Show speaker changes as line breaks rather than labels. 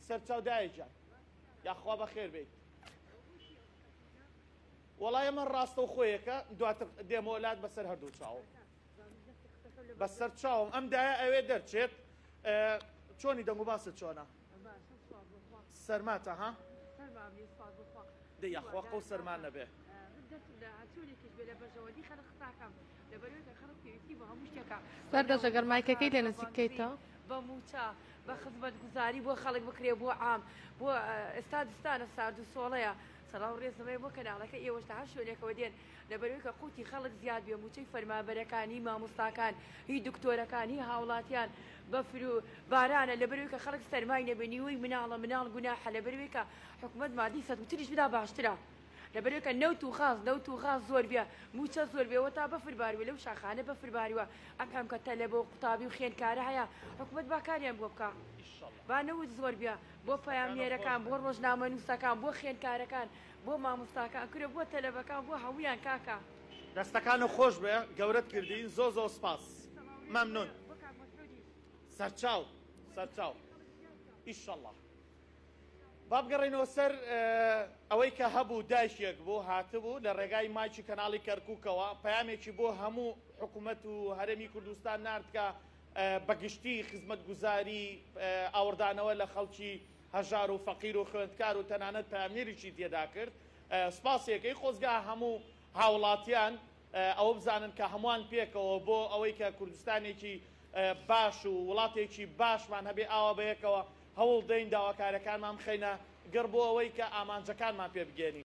سەرچاو دایە گیان یاخوا بەخێر بێیت. وەڵا ئێمە ڕاستەوخۆیەکە دواتر دێمەوە لات بەسەر هەردوو چاوم. بەسەر چاوم ئەم دایە ئەوێ دەرچێت چۆنی دەنگ و باست چۆنە؟ سەرماتە ها؟ دە یاخوا قەو سەرمان نەبێ.
سەردەشت ئەگەر مایکەکەی لێ نزیک کەیتەوە.
بە مووچە بە خزمەتگوزاری بۆ خەڵک بکرێ بۆ عام بۆ ئێستا زستانە سارد و سۆڵەیە سڵاو ڕێزم هەیە بۆ کەناڵەکە ئێوەش لە هەر شوێنێکەوە دێن لەبەرئەوەی کە قوتی خەڵک زیاد بێ مووچەی فەرمانبەرەکان هی مامۆستاکان هی دکتۆرەکان هی هاوڵاتیان بەفر و بارانە لەبەرئەوەی کە خەڵک سەرمای نەبێ نیوەی مناڵە مناڵ گوناحە لەبەرئەوەی کە حکومەت مادەی 140 بدا باشترە لەبەرئەوەی کە نەوت و غاز نەوت و غاز زۆر بێ مووچە زۆر بێ وەتا بەفر باریوە لەو شاخانە بەفر باریوە ئەم هەمکە تەلەبە و قوتابی و خوێندکارە هەیە حکومەت با کاریان بۆ بکا با نەوت زۆر بێ بۆ پەیامنێرەکان بۆ ڕۆژنامەنووسەکان بۆ خوێندکارەکان بۆ مامۆستاکان کورە بۆ تەلەبەکان بۆ هەموویان کاکە.
دەستەکانت خۆش بێ گەورەت کردین زۆر زۆر سپاس مەمنون. سەرچاو سەرچاو ئیشەڵا. با بگەڕێینەوە سەر ئەوەی کە هەبوو دایکێک بوو هاتبوو لە ڕێگای مایکی کەناڵی کەرکووکەوە پەیامێکی بۆ هەموو حکوومەت و هەرێمی کوردستان نارد کە بەگشتی خزمەتگوزاری ئاوڕدانەوە لە خەڵکی هەژار و فەقیر و خوێندکار و تەنانەت پەیامنێریشی تێدا کرد سپاسیەکەی خۆزگا هەموو هاوڵاتیان ئەوە بزانن کە هەمووان پێکەوە بۆ ئەوەی کە کوردستانێکی باش و وڵاتێکی باشمان هەبێ ئاوا بەیەکەوە هەوڵ دەین داواکارەکانمان بخەینە گەڕ بۆ ئەوەی کە ئامانجەکانمان پێ بگەێنین.